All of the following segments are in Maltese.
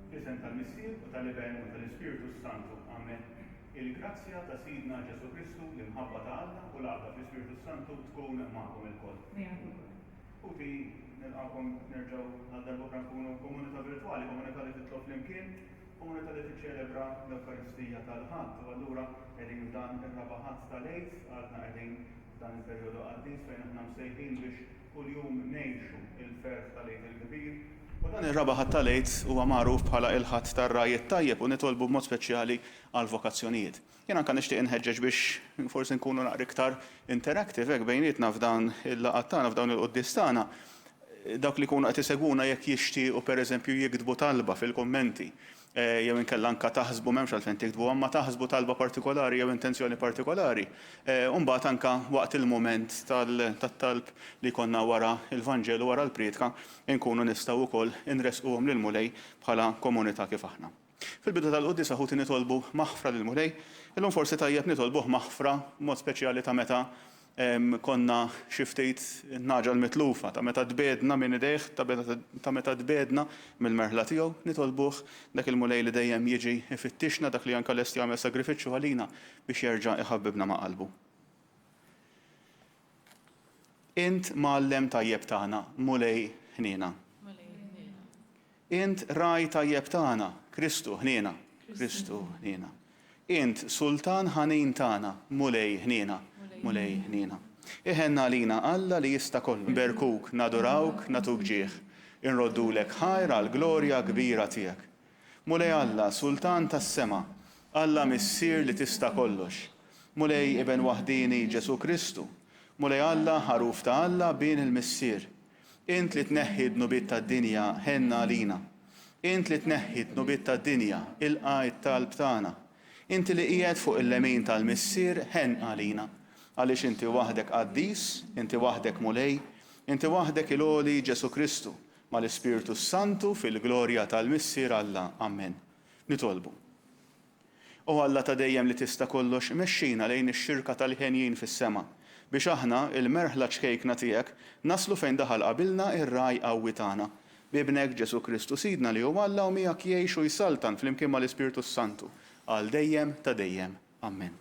Fl-isem tal-Missier u tal-Iben u tal-Ispirtu s-Santu. Amen. Il-grazzja ta' Sidna Ġesù Kristu, l-imħabba ta' Alla u l-għaqda fl-Ispirtu s-Santu tkun magħkom ilkoll. Miegħek ukoll. Ħuti, nilqagħkom nerġgħu għal darb'oħra nkunu komunità virtwali, komunità li titlob flimkien, komunità li tiċċelebra l-Ewkaristija tal-Ħadd. U allura qegħdin f'dan ir-raba' Ħadd tal-Għid, għadna qegħdin f'dan il-perjodu qaddis fejn aħna msejħin biex kuljum ngħixu l-ferħ tal-Għid il-Kbir. U dan ir-raba' Ħadd tal-Għid huwa magħruf bħala il-Ħadd tar-Ragħaj it-Tajjeb u nitolbu b'mod speċjali għall-vokazzjonijiet. Jien anke nixtieq inħeġġeġ biex forsi nkunu naqra iktar interactive hekk bejnietna f'dan il-laqgħat tagħna, f'dawn il-quddies tagħna. Dawk li jkunu qed isegwuna jekk jixtiequ pereżempju jiktbu talba fil-kummenti jew inkella anke taħsbu m'hemmx għalfejn tiktbuha imma taħsbu talba partikolari jew intenzjoni partikolari, u mbagħad anke waqt il-mument tat-talb li jkollna wara l-Vanġelu, wara l-prietka, inkunu nistgħu wkoll inressquhom lill-Mulej bħala komunità kif aħna. Fil-bidu tal-quddiesa ħuti nitolbu maħfra lill-Mulej. Illum forsi tajjeb nitolbuh maħfra b'mod speċjali ta' meta konna xi ftit in-nagħġa l-mitlufa, ta' meta tbiegħdna minn idejh, ta' meta tbiegħdna mill-merħla tiegħu. Nitolbuh dak il-Mulej li dejjem jiġi jfittixna, dak li anke lest jagħmel sagrifiċċju għalina biex jerġa' jħabbibna ma' qalbu. Int mgħallem tajjeb tagħna, Mulej ħniena. Int ragħaj tajjeb tagħna, Kristu ħniena. Kristu ħniena. Int sultan ħanin tagħna, Mulej ħniena. Mulej ħniena. Iħenn għalina Alla li jista' kollox. Nberkuk, nadurawk, nagħtuk ġieħ. Inroddulek ħajr għall-glorja kbira tiegħek. Mulej Alla, Sultan tas-sema, Alla Missier li tista' kollox. Mulej Iben waħdieni Ġesù Kristu. Mulej Alla, Ħaruf ta' Alla, Bin il-Missier. Int li tneħħi d-dnubiet tad-dinja, ħenn għalina. Int li tneħħi d-dnubiet tad-dinja, ilqa' t-talb tagħna. Inti li qiegħed fuq il-lemin tal-Missier, ħenn għalina. Għaliex inti waħdek qaddis, inti waħdek Mulej, inti waħdek il-Għoli Ġesù Kristu, mal-Ispirtu s-Santu fil-glorja tal-Missier Alla. Ammen. Nitolbu. O Alla ta' dejjem li tista' kollox, mexxina lejn ix-xirka tal-henjin fis-sema, biex aħna, il-merħla ċkejkna tiegħek, naslu fejn daħal qabilna r-Ragħaj qawwi tagħna. B'Ibnek Ġesù Kristu Sidna li hu Alla u miegħek jgħix u jsaltan flimkien mal-Ispirtu s-Santu, għal dejjem ta' dejjem. Ammen.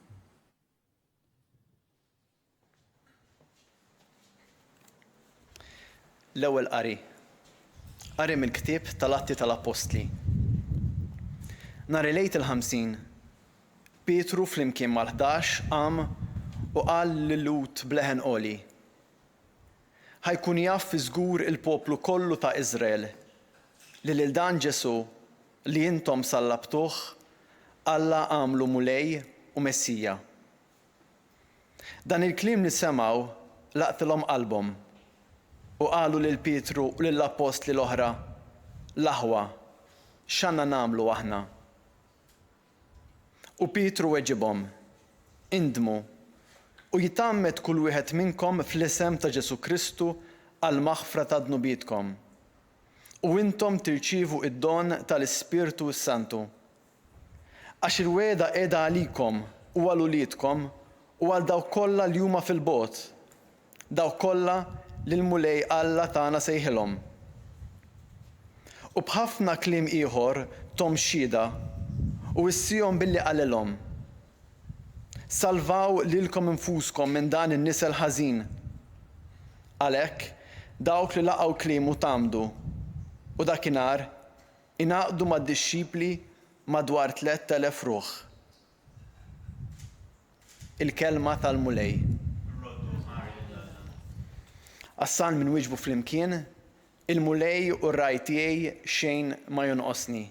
L-Ewwel Qari. Qari mill-Ktieb tal-Atti tal-Appostli. Nhar il-Għid il-50, Pietru flimkien mal-11 qam u qal lil-Lhud b'leħen għoli, Ħa jkun jaf fiż-żgur il-poplu kollu ta' Iżrael li lil dan Ġesù li intom sallabtuh, Alla għamlu Mulej u Messija. Dan il-kliem li semgħu laqtilhom qalbhom, u qalu lil Pietru u lill-appostli l-oħra, L-aħwa, X'għandna nagħmlu aħna? U Pietru weġibhom, Indmu, u jitgħammed kull wieħed minnkom fl-isem ta' Ġesù Kristu għall-maħfra ta' dnubietkom, u intom tirċievu d-don tal-Ispirtu s-Santu. Għax il-wegħda qiegħda għalikom u għal uliedkom u għal dawk kollha li huma fil-bogħod, dawk kollha li l-Mulej Alla tagħna sejħilhom. U b'ħafna kliem ieħor thom xhieda u wissiehom billi qalilhom, Salvaw lilkom infuskom minn dan in-nisel ħażin. Għalhekk, dawk li laqgħu kliemu tgħammdu, u dakinhar ingħaqdu mad-dixxipli madwar 3,000 ruħ. Il-Kelma tal-Mulej. Għas-Salm inwieġbu flimkien, Il-Mulej hu r-Ragħaj tiegħi xejn ma jonqosni.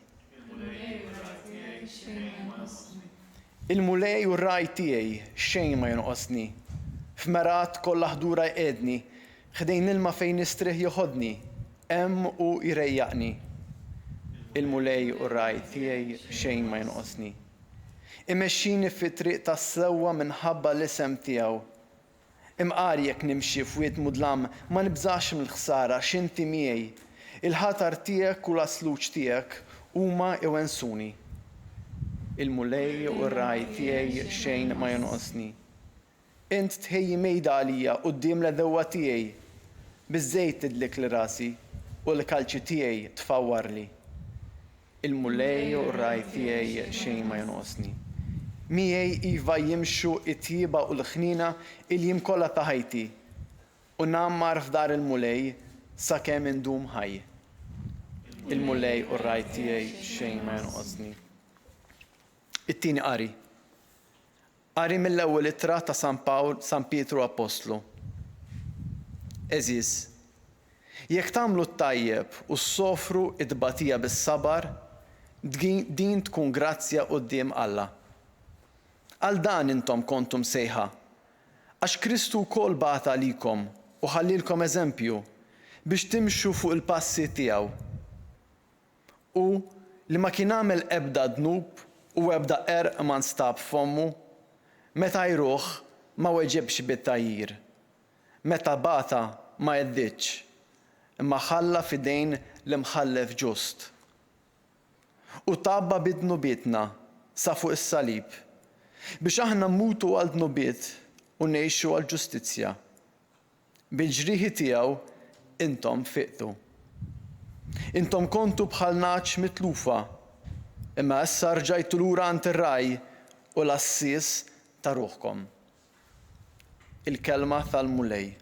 Il-Mulej hu r-Ragħaj tiegħi xejn ma jonqosni. F'mergħat kollha ħdura jqegħedni, ħdejn ilma fejn nistrieħ jeħodni, hemm hu jrejjaqni. Il-Mulej hu r-Ragħaj tiegħi xejn ma jonqosni. Imexxini fit-triq tas-sewwa minħabba l-isem tiegħu. Imqar jekk nimxi f'wied mudlam ma nibżax mill-ħsara għax inti miegħi. Il-ħatar tiegħek u l-għasluġ tiegħek huma iwensuni. Il-Mulej hu r-ragħaj tiegħi xejn ma jonqosni. Int tħejji mejda għalija quddiem l-għedewwa tiegħi. Biż-żejt tidlikli rasi, u l-kalċi tiegħi tfawwarli. Il-Mulej hu r-ragħaj tiegħi xejn ma jonqosni. Miegħi iva jimxu t-tjieba u l-ħniena il-jiem kollha ta' ħajti, u ngħammar f'dar il-Mulej sakemm indum ħaj. Il-Mulej hu r-ragħaj tiegħi xejn ma jonqosni. It-tieni qari. Qari mill-ewwel ittra ta' San Pawl, San Pietru Appostlu. Għeżież, jekk tagħmlu t-tajjeb u ssofru t-tbatija bis-sabar, din tkun grazzja quddiem Alla. Għal dan intom kontu msejħa, għax Kristu wkoll bagħat għalikom u ħallielkom eżempju biex timxu fuq il-passi tiegħu. Hu li ma kien għamel ebda dnub u ebda qerq ma nstab f'fommu, meta għajruh ma weġibx bit-tgħajjir, meta bata ma heddidx, imma ħalla f'idejn l-Imħallef ġust. U tgħabba bi dnubietna sa fuq is-salib, biex aħna mmutu għal dnubiet u ngħixu għall-ġustizzja. Bil-ġrieħi tiegħu intom fiqtu. Intom kontu bħal nagħaġ mitlufa, imma issa rġajtu lura għand ir-Ragħaj u l-Għassies ta' ruħkom. Il-Kelma tal-Mulej.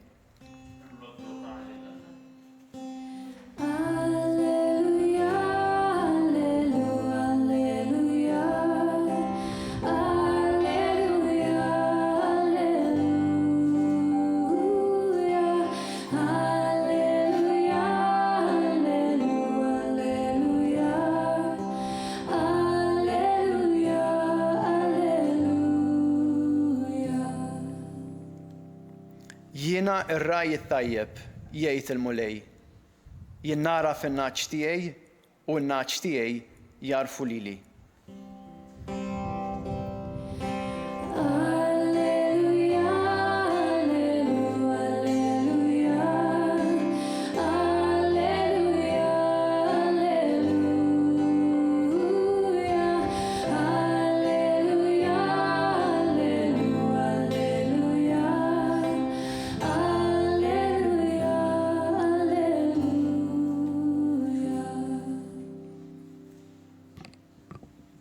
Jiena r-ragħaj it-tajjeb, jgħid il-Mulej. Jien nagħraf in-nagħaġ tiegħi u n-nagħaġ tiegħi jagħrfu lili.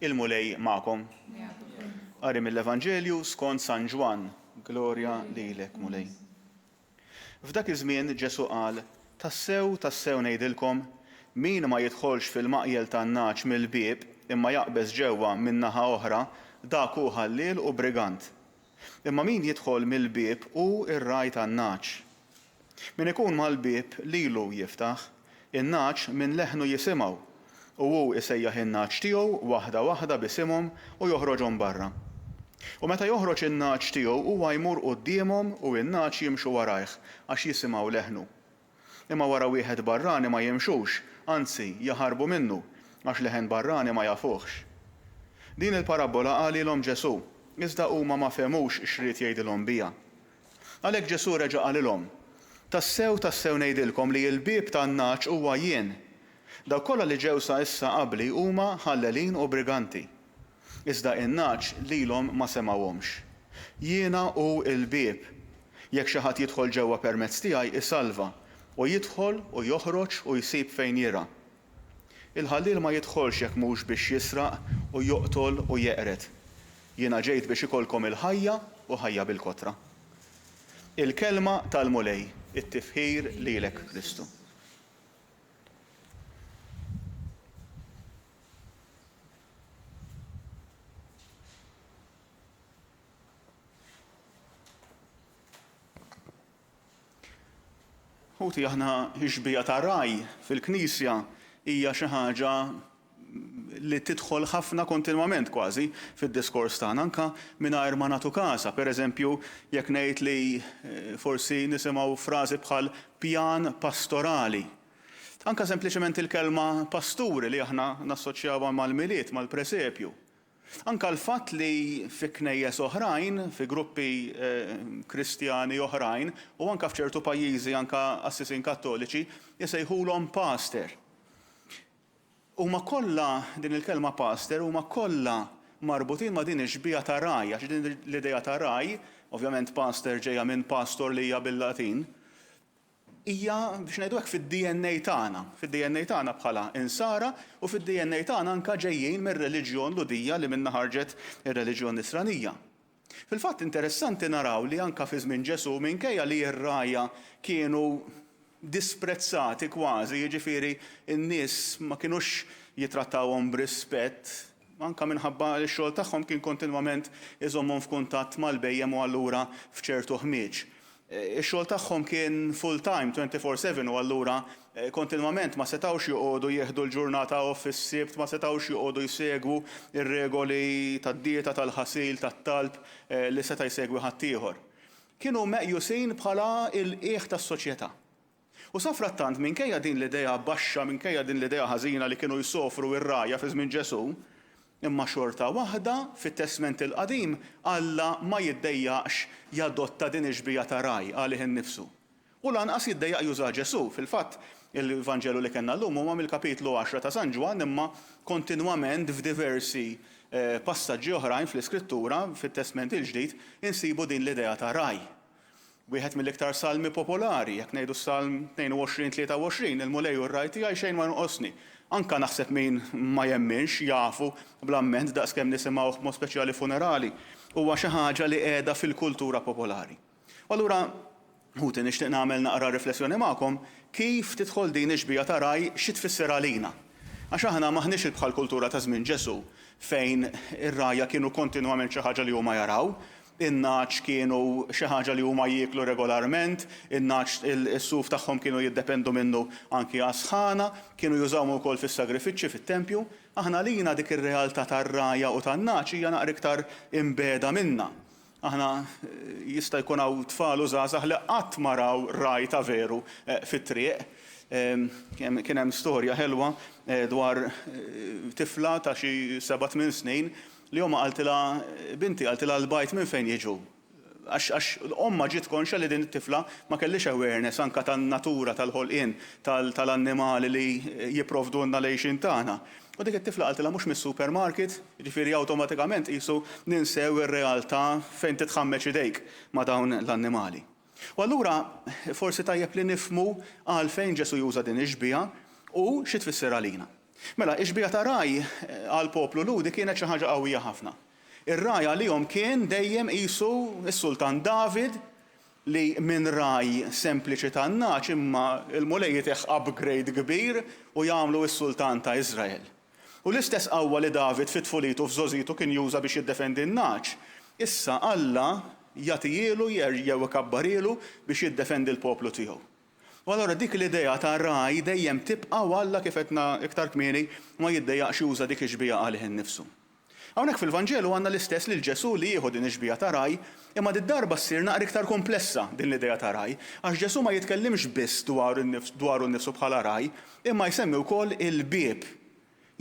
Il-Mulej magħkom. Qari mill-Evanġelju skont San Ġwann. Glorja lilek, Mulej. F'dak iż-żmien Ġesù qal, Tassew, tassew ngħidilkom, min ma jidħolx fil-maqjel tan-nagħaġ mill-bieb, imma jaqbeż ġewwa minn naħa oħra, dak hu ħalliel u brigant. Imma min jidħol mill-bieb hu r-ragħaj tan-nagħaġ. Min ikun mal-bieb lilu jiftaħ. In-nagħaġ minn leħnu jisimgħu, u hu jsejjaħ in-nagħaġ tiegħu waħda waħda b'isimhom u joħroġhom barra. U meta joħroġ in-nagħaġ tiegħu huwa jmur quddiemhom u n-nagħaġ jimxu warajh għax jisimgħu leħnu. Imma wara wieħed barrani ma jimxux, anzi, jaħarbu minnu, għax leħen barrani ma jafuhx. Din il-parabbola qalhielhom Ġesù, iżda huma ma fehmux x'ried jgħidilhom biha. Għalhekk Ġesù reġa' qalilhom, Tassew, tassew ngħidilkom li l-bieb tan-nagħaġ huwa jien. Dawk kollha li ġew sa issa qabli huma ħallelin u briganti. Iżda in-nagħaġ lilhom ma semgħuhomx. Jiena hu l-bieb. Jekk xi ħadd jidħol ġewwa permezz tiegħi isalva, u jidħol u joħroġ u jsib fejn jirgħa. Il-ħalliel ma jidħolx jekk mhux biex jisraq u joqtol u jeqred. Jiena ġejt biex ikollkom il-ħajja u ħajja bil-kotra. Il-Kelma tal-Mulej, It-tifħir lilek Kristu. Ħuti, aħna x-xbieha ta' ragħaj fil-Knisja hija xi ħaġa li tidħol ħafna kontinwament kważi fid-diskors tagħna anke mingħajr ma nagħtu kasha. Per eżempju, jekk ngħid li forsi nisimgħu frażi bħal pjan pastorali. Anke sempliċement il-kelma pasturi li aħna nassoċjawha mal-Milied, mal-presepju. Anke l-fatt li fi knejjes oħrajn, fi gruppi Kristjani oħrajn, u anke f'ċertu pajjiżi anke qassisin Kattoliċi, isejħulhom pastor. Huma kollha, din il-kelma pastor, huma kollha marbutin ma' din ix-xbieha ta' ragħaj, għax din l-idea ta' ragħaj, ovvjament pastor ġejja minn pastor li hija bil-Latin, hija, biex ngħidu hekk, fid-DNA tagħna, fid-DNA tagħna bħala Insara u fid-DNA tagħna anke ġejjin mir-reliġjon Lhudija li minnha ħarġet ir-reliġjon Nisranija. Fil-fatt interessanti naraw li anke fi żmien Ġesù minkejja li r-rgħajja kienu disprezzati kważi, jiġifieri n-nies ma kinux jittrattawhom b'rispett, anke minħabba li x-xogħol tagħhom kien kontinwament iżommhom f'kuntatt mal-bhejjem u allura f'ċertu ħmieġ. Ix-xogħol tagħhom kien full time, 24/7 u allura kontinwament ma setgħux joqogħdu jieħdu l-ġurnata off is-Sibt, ma setgħux joqogħdu jsegwu r-regoli tad-dieta, tal-ħasil, tat-talb li seta' jsegwi ħaddieħor. Kienu meqjusin bħala l-qiegħ tas-soċjetà. U safrattant minkejja din l-idea baxxa, minkejja din l-idea ħażina li kienu jsofru r-rgħajja fi żmien Ġesù, imma xorta waħda fit-Testment il-Qadim Alla ma jiddejjaqx jadotta din ix-xbieha ta' ragħaj għalih innifsu. U lanqas jiddejjaq jużaha Ġesù. Fil-fatt, il-Vanġelu li kellna llum huwa mill-kapitlu għaxra ta' San Ġwann imma kontinwament f'diversi passaġġi oħrajn fl-Iskrittura, fit-Testment il-Ġdid, insibu din l-idea ta' ragħaj. Wieħed mill-iktar salmi popolari, jekk ngħidu s-Salm 22, 23, Il-Mulej hu r-ragħaj tiegħi xejn ma jonqosni. Anke naħseb min ma jemminx jafu bl-amment daqskemm nisimgħuh b'mod speċjali funerali. Huwa xi ħaġa li qiegħda fil-kultura popolari. U allura, ħuti, nixtieq nagħmel naqra riflessjoni magħkom kif tidħol din ix-xbieha ta' ragħaj xi tfisser għalina. Għax aħna m'aħniex bħall-kultura ta' żmien Ġesù fejn ir-rgħajja kienu kontinwament xi ħaġa li huma jaraw, In-nagħaġ kienu xi ħaġa li huma jieklu regolarment, in-nagħaġ is-suf tagħhom kienu jiddependu minnu anki għas-sħana, kienu jużawhom ukoll fis-sagrifiċċji fit-tempju. Aħna għalina dik ir-realtà tar-rgħajja u tan-nagħaġ hija naqra iktar imbiegħda minna. Aħna jista' jkun hawn tfal u żgħażagħ li qatt ma raw ragħaj ta' veru fit-triq. Kien hemm storja ħelwa dwar tifla ta' xi seba' tmien snin Li ommha qaltilha, Binti, qaltilha l-bajd minn fejn jiġu? Għax, għax ommha ġiet konxja li din it-tifla ma kellhiex awareness anke tan-natura, tal-ħolqien, tal, tal-annimali li jipprovdulna l-għixien tagħna. U dik it-tifla qaltilha mhux mis-supermarket, jiġifieri awtomatikament qisu ninsew ir-realtà fejn titħammeġ idejk ma' dawn l-annimali. U allura forsi tajjeb li nifhmu għalfejn Ġesù juża din ix-xbieha u xi tfisser għalina. Mela, ix-xbieha ta' ragħaj għall-poplu Lhudi kienet xi ħaġa qawwija ħafna. Ir-ragħaj għalihom kien dejjem qisu s-sultan David li minn ragħaj sempliċi tan-nagħaġ imma l-Mulej itih upgrade kbir u jagħmlu s-sultan ta' Iżrael. U l-istess qawwa li David fi tfulitu f'żgħożitu kien juża biex jiddefendi n-nagħaġ, issa Alla jagħtihielu jew ikabbarhielu biex jiddefendi l-poplu tiegħu. U allura dik l-idea ta' ragħaj dejjem tibqa' u Alla kif għedna iktar kmieni ma jiddejjaqx juża dik ix-xbieha għalih innifsu. Hawnhekk fil-Vanġelu għandna l-istess lil Ġesù li jieħu din ix-xbieha ta' ragħaj, imma did-darba ssir naqra iktar kumplessa din l-idea ta' ragħaj, għax Ġesù ma jitkellimx biss dwaru nnifsu bħala ragħaj, imma jsemmi wkoll il-bieb.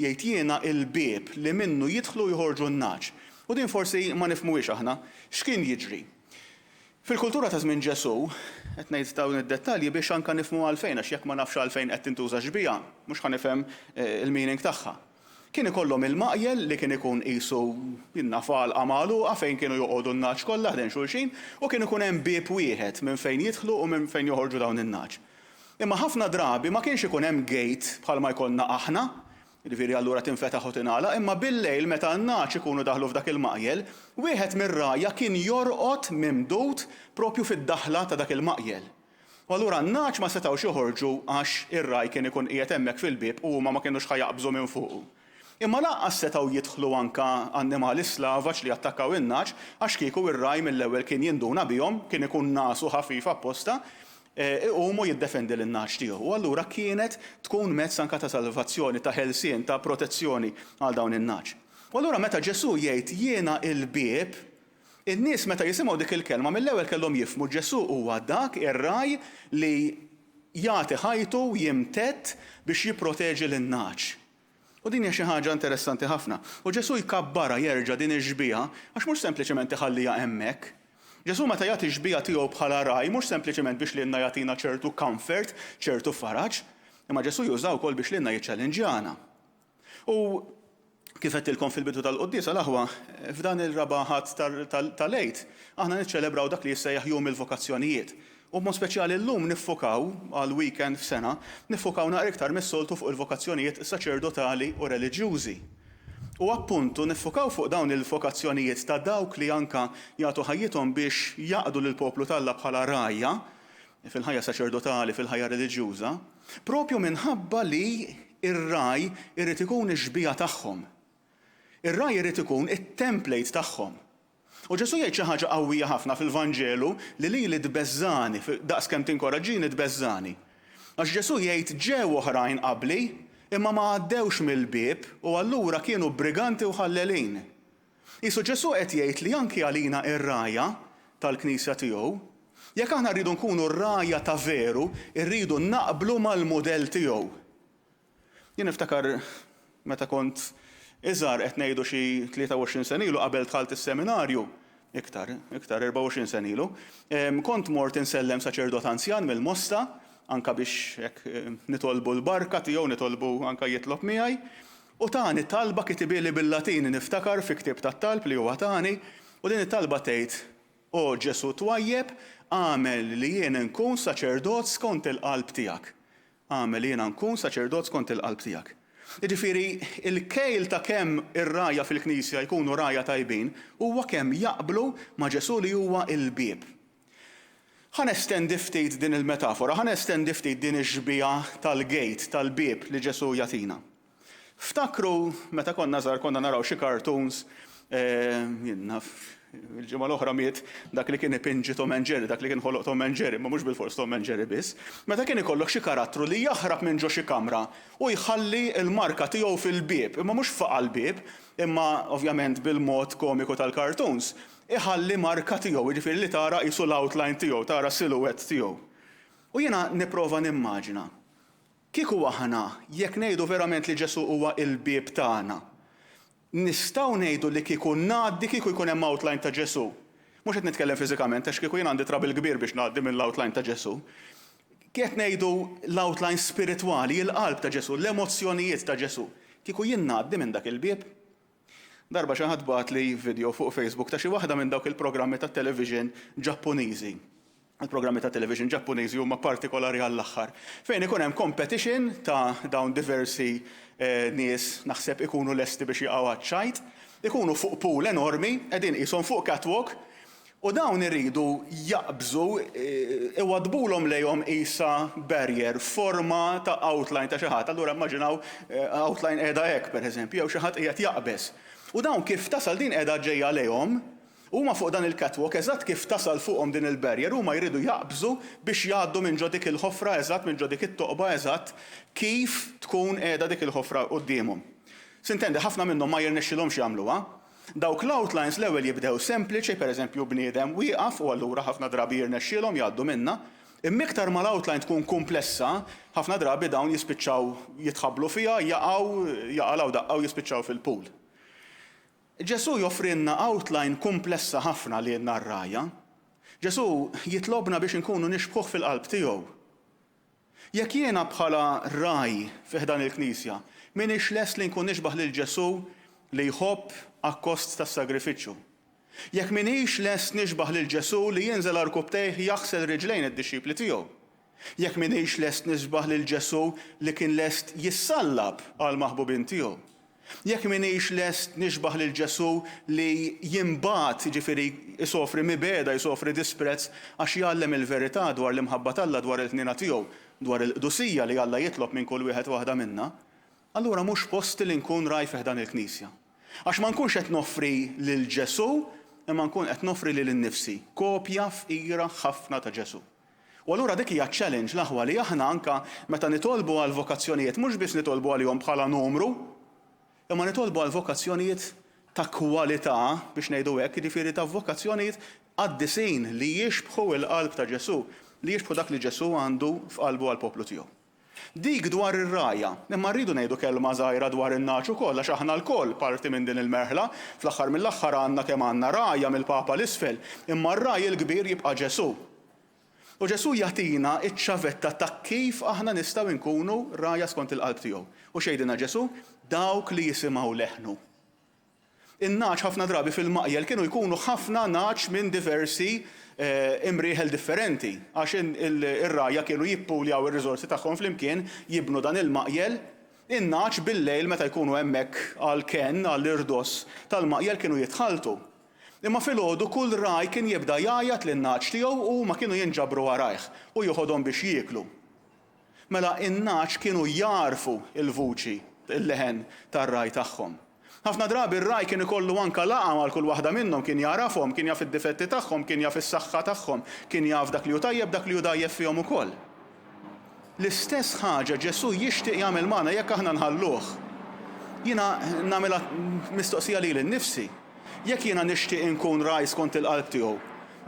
Jgħid jiena il-bieb li minnu jidħlu u joħorġu n-nagħaġ. U din forsi ma nifhmuhiex aħna. X'kien jiġri? Fil-kultura ta' żmien Ġesù, qed ngħid dawn id-dettalji biex anke nifhmu għalfejn, għax jekk ma nafx għalfejn qed tintuża x-xbieha, mhux ħa nifhem il-meaning tagħha. Kien ikollhom il-maqjel li kien ikun qisu, jien naf, għalqa magħluqa fejn kienu joqogħdu n-nagħaġ kollha ħdejn xulxin u kien ikun hemm bieb wieħed minn fejn jidħlu u minn fejn joħorġu dawn in-nagħaġ. Imma ħafna drabi ma kienx ikun hemm gate bħalma jkollna aħna, jiġifieri allura tinfetaħ u tingħalaq, imma bil-lejl meta n-nagħaġ ikunu daħlu f'dak il-maqjel, wieħed mir-rgħajja kien jorqod mimdud propju fid-daħla ta' dak il-maqjel. U allura n-nagħaġ ma setgħux joħorġu għax ir-ragħaj kien ikun qiegħed hemmhekk fil-bieb u huma ma kinux ħa jaqbżu minn fuqu. Imma lanqas setgħu jidħlu anke annimali slavaġ li jattakkaw in-nagħaġ għax kieku r-ragħaj mill-ewwel kien jinduna bihom, kien ikun nagħsu ħafif apposta, iqum u jiddefendi lin-nagħaġ tiegħu. U allura kienet tkun mezz anke ta' salvazzjoni, ta' ħelsien, ta' protezzjoni għal dawn in-nagħaġ. U allura meta Ġesù jgħid jiena l-bieb, In-nies meta jisimgħu dik il-kelma mill-ewwel kellhom jifhmu Ġesù huwa dak ir-ragħaj li jagħti ħajtu, jimtedd biex jipproteġi lin-nagħaġ. U din hija xi ħaġa interessanti ħafna. U Ġesù jkabbarha jerġa' din ix-xbieha għax mhux sempliċement iħalliha hemmhekk. Ġesù meta jagħti x-xbieha tiegħu bħala ragħaj mhux sempliċement biex lilna jagħtina ċertu comfort, ċertu faraġ, imma Ġesù jużaha wkoll biex lilna jiċċellinġjana. U kif għedtilkom fil-bidu tal-quddiesa, l-aħwa, f'dan il-raba' Ħadd tal-Għid, aħna niċċelebraw dak li jissejjaħ Jum il-Vokazzjonijiet. U b'mod speċjali llum niffukaw, għal weekend f'sena, niffukaw naqra iktar mis-soltu fuq il-vokazzjonijiet saċerdotali u reliġjużi. U appuntu niffukaw fuq dawn il-vokazzjonijiet ta' dawk li anka jagħtu ħajjithom biex jaqdu lill-poplu t'Alla bħala rgħajja, fil-ħajja saċerdotali, fil-ħajja reliġjuża, propju minħabba li r-ragħaj irid ikun ix-xbieha tagħhom. Ir-ragħaj irid ikun it-template tagħhom. U Ġesù jgħid xi ħaġa qawwija ħafna fil-Vanġelu li lili tbeżżagħni, daqs kemm tinkoraġġini tbeżżagħni. Għax Ġesù jgħid ġew oħrajn qabli, imma ma għaddewx mill-bieb u allura kienu briganti u ħallelin. Qisu Ġesù qed jgħid li anki għalina r-rgħajja tal-Knisja tiegħu, jekk aħna rridu nkunu r-rgħajja ta' veru, irridu naqblu mal-mudell tiegħu. Jien niftakar meta kont iżgħar, qed ngħidu xi 23 sena ilu qabel dħalt is-seminarju, iktar, iktar 24 sena ilu, kont mort insellem saċerdot anzjan mill-Mosta, anka biex hekk nitolbu l-barka tiegħu, nitolbu anka jitlob miegħi. U tani talba kitibieli bil-Latin niftakar fi ktieb tat-talb li huwa tani, u din it-talba tgħid, O Ġesù twajjeb, agħmel li jien inkun saċerdot skont il-qalb tiegħek. Agħmel li jiena nkun saċerdot skont il-qalb tiegħek. Jiġifieri, il-kejl ta' kemm ir-rgħajja fil-Knisja jkunu rgħajja tajbin huwa kemm jaqblu ma' Ġesù li huwa l-bieb. Ħa nestendi ftit din il-metafora, ħa nestendi ftit din ix-xbieha tal-gate, tal-bieb li Ġesù jagħtina. Ftakru meta konna żgħar konna naraw xi cartoons, jien naf, il-ġimgħa l-oħra miet dak li kien ipinġi Tom and Jerry, dak li kien ħoloq Tom and Jerry, imma mhux bilfors Tom and Jerry biss. Meta kien ikollok xi karattru li jaħrab minn ġo xi kamra u jħalli l-marka tiegħu fil-bieb, imma mhux faqa' l-bieb, imma ovvjament bil-mod komiku tal-cartoons, iħalli marka tiegħu, jiġifieri li tara qisu l-outline tiegħu, tara s-silhouette tiegħu. U jiena nipprova nimmaġina, kieku aħna, jekk ngħidu verament li Ġesù huwa l-bieb tagħna, nistgħu ngħidu li kieku ngħaddi kieku jkun hemm outline ta' Ġesù. Mhux qed nitkellem fiżikament għax kieku jien għandi trouble kbir biex ngħaddi mill-outline ta' Ġesù. Qed ngħidu l-outline spiritwali, il-qalb ta' Ġesù, l-emozzjonijiet ta' Ġesù. Kieku jien ngħaddi minn dak il-bieb? Darba xi ħadd bagħatli video fuq Facebook ta' xi waħda minn dawk il-programmi tat-television Ġappuniżi. Il-programmi tat-television Ġappuniżi huma partikolari għall-aħħar, fejn ikun hemm competition ta' dawn diversi nies naħseb ikunu lesti biex jaqgħu għaċ-ċajt, ikunu fuq pool enormi, qegħdin qishom fuq catwalk, U dawn iridu jaqbżu, iwaddbulhom lejhom qisha barrier, forma ta' outline ta' xi ħadd. Allura immaġinaw outline qiegħda hekk, pereżempju, jew xi ħadd qiegħed jaqbeż. U dawn kif tasal din qiegħda ġejja lejhom, huma fuq dan il-catwalk, eżatt kif tasal fuqhom din il-barrier, huma jridu jaqbżu biex jgħaddu minn ġo dik il-ħofra eżatt, minn ġo dik it-toqba eżatt kif tkun qiegħda dik il-ħofra quddiemhom. Sintendi, ħafna minnhom ma jirnexxilhomx jagħmluha. Dawk l-outlines l-ewwel jibdew sempliċi, pereżempju bniedem wieqaf u allura ħafna drabi jirnexxielhom jgħaddu minnha. Imma iktar ma l-outline tkun kumplessa, ħafna drabi dawn jispiċċaw jitħabblu fiha, jaqgħu, jaqalgħu daqqa u jispiċċaw fil-pool. Ġesù joffrilna outline kumplessa ħafna lilna r-rgħajja. Ġesù jitlobna biex inkunu nixbħuh fil-qalb tiegħu. Jekk jiena bħala ragħaj fi ħdan il-Knisja m'iniex lest li nkun nixbah lil Ġesù li jħobb akkost tas-sagrifiċċju, jekk m'iniex lest nixbah lil Ġesù li jinżel għarkupptejh jaħsel riġlejn id-dixxipli tiegħu, jekk m'iniex lest nixbah lil Ġesù li kien lest jissallab għall-maħbubin tiegħu, Jekk m'iniex lest nixbah lil Ġesù li jinbagħat, jiġifieri jsofri mibegħda, jsofri disprezz għax jgħallem il-verità dwar l-imħabba t'Alla, dwar il-ħniena tiegħu, dwar il-qdusija li Alla jitlob minn kull wieħed u waħda minna, allura mhux posti li nkun ragħaj fi ħdan il-Knisja. Għax ma nkunx qed noffri lil Ġesù, imma nkun qed noffri lili nnifsi, kopja fqira ħafna ta' Ġesù. U allura dik hija ċ-challenge, l-aħwa, li aħna anke meta nitolbu għall-vokazzjonijiet mhux biss nitolbu għalihom bħala numru, imma nitolbu għal vokazzjonijiet ta' kwalità, biex ngħidu hekk, jiġifieri ta' vokazzjonijiet qaddisin li jixbħu l-qalb ta' Ġesù, li jixbħu dak li Ġesù għandu f'qalbu għall-poplu tiegħu. Dik dwar ir-rgħajja. Imma rridu ngħidu kelma żgħira dwar in-nagħaġ ukoll għax aħna lkoll parti minn din il-merħla. Fl-aħħar mill-aħħar għandna kemm għandna rgħajja mill-Papa 'l isfel, imma r-ragħaj il-kbir jibqa' Ġesù. U Ġesù jagħtina ċ-ċavetta ta' kif aħna nistgħu nkunu rgħajja skont il-qalb tiegħu. U x'jgħidilna Ġesù? Dawk li jisimgħu leħnu. In-nagħaġ ħafna drabi fil-maqjel kienu jkunu ħafna nagħaġ minn diversi imrieħel differenti, għax ir-rgħajja kienu jippooljaw ir-riżorsi tagħhom flimkien, jibnu dan il-maqjel. In-nagħaġ bil-lejl meta jkunu hemmhekk għall-kenn, għall-irdoss tal-maqjel kienu jitħalltu. Imma filgħodu kull ragħaj kien jibda jgħajjat lin-nagħaġ tiegħu u huma kienu jinġabru warajh u jieħodhom biex jieklu. Mela n-nagħaġ kienu jagħrfu l-vuċi, il-leħen tar-ragħaj tagħhom. Ħafna drabi r-ragħaj kien ikollu anke laqgħa mal kull waħda minnhom, kien jagħrafhom, kien jaf id-difetti tagħhom, kien jaf is-saħħa tagħhom, kien jaf dak li hu tajjeb, dak li hu dgħajjef fihom ukoll. L-istess ħaġa Ġesù jixtieq jagħmel magħna jekk aħna nħalluh. Jiena nagħmilha mistoqsija lili nnifsi, jekk jiena nixtieq inkun ragħaj skont il-qalb tiegħu,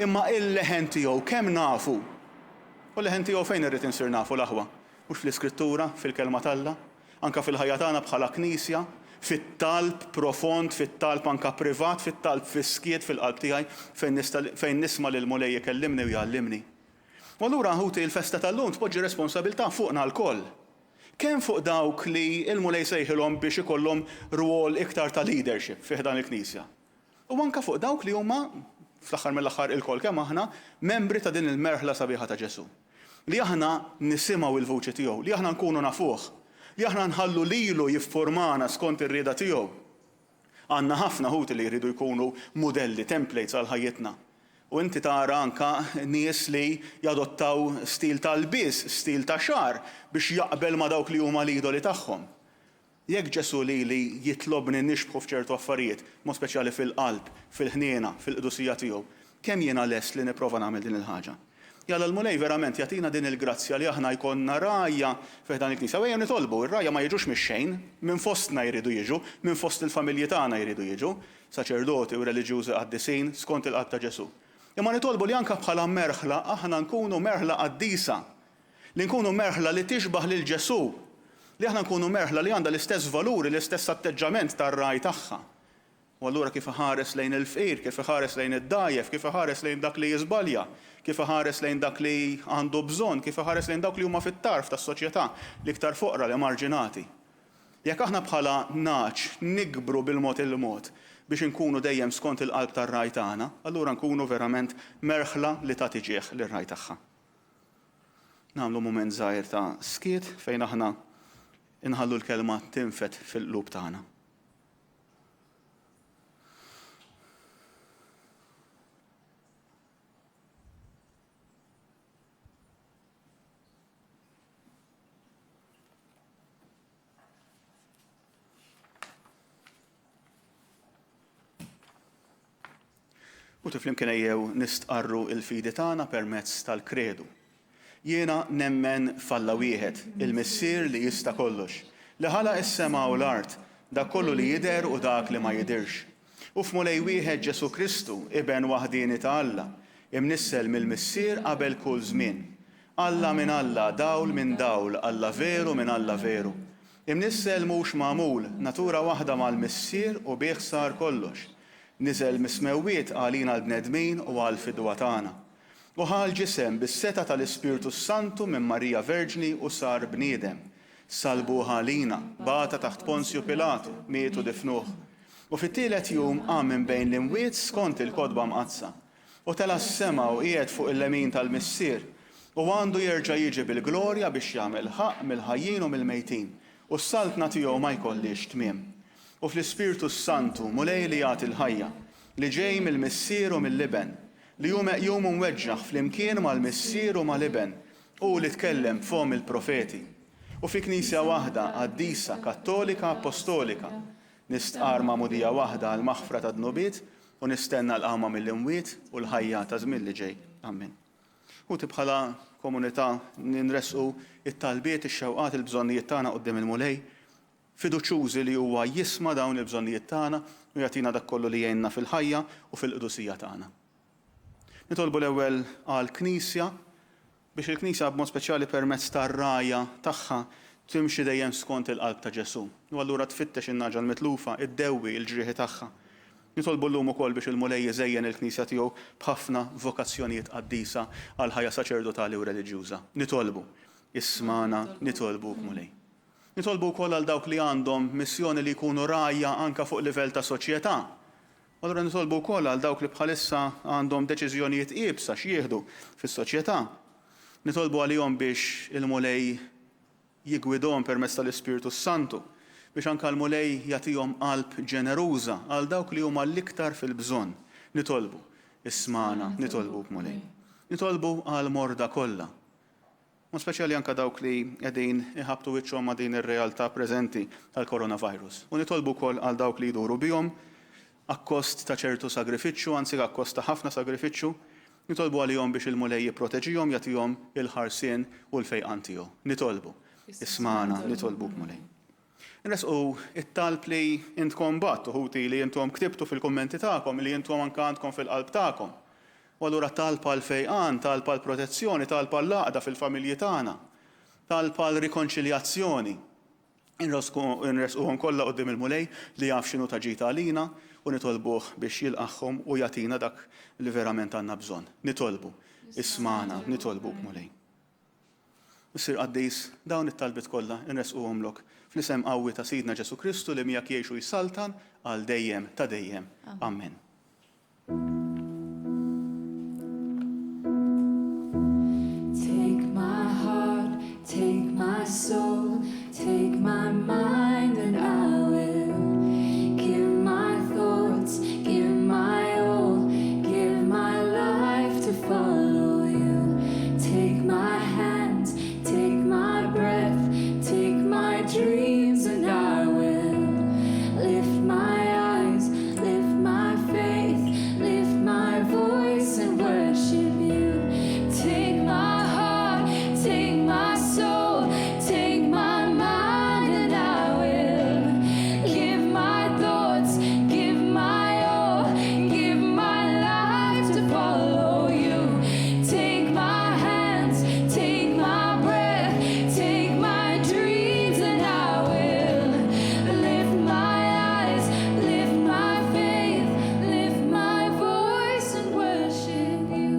imma il-leħen tiegħu kemm nafu? U l-leħen tiegħu fejn irrid insir nafu l-aħwa? Mhux fl-Iskrittura, fil-Kelma t'Alla, anke fil-ħajja tagħna bħala Knisja, fit-talb profond, fit-talb anke privat, fit-talb fis-skiet fil-qalb tiegħi fejn nista' fejn nisma' lill-Mulej ikellimni u jgħallimni. U allura ħuti l-festa tal-lum tpoġġi responsabilità fuqna lkoll. Kemm fuq dawk li l-Mulej sejħilhom biex ikollhom rwol iktar ta' leadership fi ħdan il-Knisja. U anke fuq dawk li huma, fl-aħħar mill-aħħar ilkoll kemm aħna, membri ta' din il-merħla sabiħa ta' Ġesù. Li aħna nisimgħu l-vuċi tiegħu, li aħna nkunu nafuh, li aħna nħallu lilu jiffurmana skont ir-rieda tiegħu. Għandna ħafna ħuti li jridu jkunu mudelli, templates għal ħajjitna. U inti tara anke nies li jadottaw stil ta' lbies, stil ta' xagħar biex jaqbel ma' dawk li huma l-idoli tagħhom. Jekk Ġesù lili jitlobni nixbħu f'ċertu affarijiet, b'mod speċjali fil-qalb, fil-ħniena, fil-qdusija tiegħu, kemm jiena lest li nipprova nagħmel din il-ħaġa? Jalla l-Mulej verament jagħtina din il-grazzja li aħna jkollna rgħajja fi ħdan il-Knisja. U ejjew nitolbu, ir-rgħajja ma jiġux mix-xejn, minn fostna jridu jiġu, minn fost il-familji tagħna jridu jiġu, saċerdoti u reliġjużi qaddisin skont il-qalb ta' Ġesù. Imma nitolbu li anke bħala merħla aħna nkunu merħla qaddisa, Li nkunu merħla li tixbah lil Ġesù. Li aħna nkunu merħla li għandha l-istess valuri, l-istess atteġġament tar-ragħaj tagħha. U allura kif iħares lejn il-fqir, kif iħares lejn id-dgħajjef, kif iħares lejn dak li jiżbalja, kif iħares lejn dak li għandu bżonn, kif iħares lejn dawk li huma fit-tarf tas-soċjetà, l-iktar foqra, l-emarġinati. Jekk aħna bħala nagħaġ nikbru bil-mod il-mod biex inkunu dejjem skont il-qalb tar-ragħaj tagħna, allura nkunu verament merħla li tagħti ġieħ lir-ragħaj tagħha. Nagħmlu mument żgħir ta' skiet fejn aħna nħallu l-kelma tinfed fil-qlub tagħna. U flimkien ejjew nistqarru l-fidi tagħna permezz tal-Kredu. Jiena nemmen f'Alla wieħed, il-Missier li jista' kollox, li ħalaq is-sema u l-art, dak kollu li jidher u dak li ma jidhirx. U f'Mulej wieħed Ġesù Kristu, Iben waħdieni ta' Alla, imnissel mill-Missier qabel kull żmien. Alla minn Alla, dawl minn dawl, Alla veru minn Alla veru. Imnissel mhux magħmul, natura waħda mal-Missier u bih sar kollox. Niżel mis-smewwiet għalina l-bnedmin u għall-fidwa tagħna. U ħa l-ġisem bis-setgħa tal-Ispirtu s-Santu minn Marija Verġni u sar bniedem. Sallbuh għalina, bata taħt Ponzju Pilatu, miet u difnuh. U fit-tielet jum qam minn bejn l-imwiet skont il-Kotba Mqaddsa. U tela' s-sema u qiegħed fuq il-lemin tal-Missier, u għandu jerġa' jiġi bil-glorja biex jagħmel ħaqq mill-ħajjin u mill-mejtin, u s-saltna tiegħu ma jkollhiex tmiem. U fl-Ispirtu s-Santu, Mulej li jagħti l-ħajja, li ġej mill-Missier u mill-Iben, li hu meqjum u mweġġaħ flimkien mal-Missier u mal-Iben, hu li tkellem b'fomm il-profeti. U fi Knisja waħda, qaddisa, kattolika, appostolika, nistqarr magħmudija waħda għall-maħfra tad-dnubiet, U nistenna l-qawma mill-imwiet u l-ħajja taż-żmien li ġej. Ammen. Ħuti bħala komunità nressqu it-talbiet, ix-xewqat, il-bżonnijiet tagħna quddiem il-Mulej, fiduċjużi li huwa jisma' dawn il-bżonnijiet tagħna u jagħtina dak kollu li jgħinna fil-ħajja u fil-qdusija tagħna. Nitolbu l-ewwel għall-Knisja Biex il-Knisja b'mod speċjali permezz tar-rgħajja tagħha timxi dejjem skont il-qalb ta' Ġesù, u allura tfittex in-nagħġa l-mitlufa, iddewwi l-ġrieħi tagħha. Nitolbu llum ukoll biex il-Mulej iżejjen il-Knisja tiegħu b'ħafna vokazzjonijiet qaddisa għall-ħajja saċerdotali u reliġjuża. Nitolbu. Ismagħna, nitolbuk Mulej. Nitolbu wkoll għal dawk li għandhom missjoni li jkunu rgħajja anke fuq livell ta' soċjetà. U allura nitolbu wkoll għal dawk li bħalissa għandhom deċiżjonijiet iebsa x'jieħdu fis-soċjetà. Nitolbu għalihom biex il-Mulej jiggwidhom permezz tal-Ispirtu s-Santu, biex anke l-Mulej jagħtihom qalb ġeneruża għal dawk li huma l-iktar fil-bżonn. Nitolbu, ismagħna, nitolbuk Mulej. Nitolbu għall-morda kollha. B'mod speċjali anke dawk li qegħdin iħabbtu wiċċhom ma' din ir-realtà preżenti tal-coronavirus. U nitolbu wkoll għal dawk li jduru bihom, akkost ta' ċertu sagrifiċċju, anzi akkost ta' ħafna sagrifiċċju. Nitolbu għalihom biex il-Mulej jipproteġihom, jagħtihom il-ħarsien u l-fejqan tiegħu. Nitolbu. Ismagħna, nitolbuk Mulej. Inressqu t-talb li intkom bgħattu, ħuti, li intom ktibtu fil-kummenti tagħkom, li intom anke għandkom fil-qalb tagħkom. U allura talb għall-fejqan, talb għall-protezzjoni, talb għall-għaqda fil-familji tagħna, talb għal rikonċiljazzjoni. Inressquhom kollha quddiem il-Mulej li jaf x'inhu ta' ġid għalina u nitolbuh biex jilqagħhom u jagħtina dak li verament għandna bżonn. Nitolbu. Ismagħna, nitolbuk Mulej. Missier Qaddis, dawn it-talbiet kollha nressquhomlok fl-isem qawwi ta' Sidna Ġesù Kristu li miegħek jgħix u jsaltan għal dejjem ta' dejjem. Amen. Take my heart, take my soul, take my mind and I will give my thoughts, give my all, give my life to follow you. Take my hands, take my breath, take my dreams and I will lift my eyes, lift my faith, lift my voice and worship you. Take my heart, take my soul, take my mind and I will give my thoughts, give my all, give my life to follow you. Take my hands, take my breath, take my dreams and I will lift my eyes, lift my faith, lift my voice and worship you.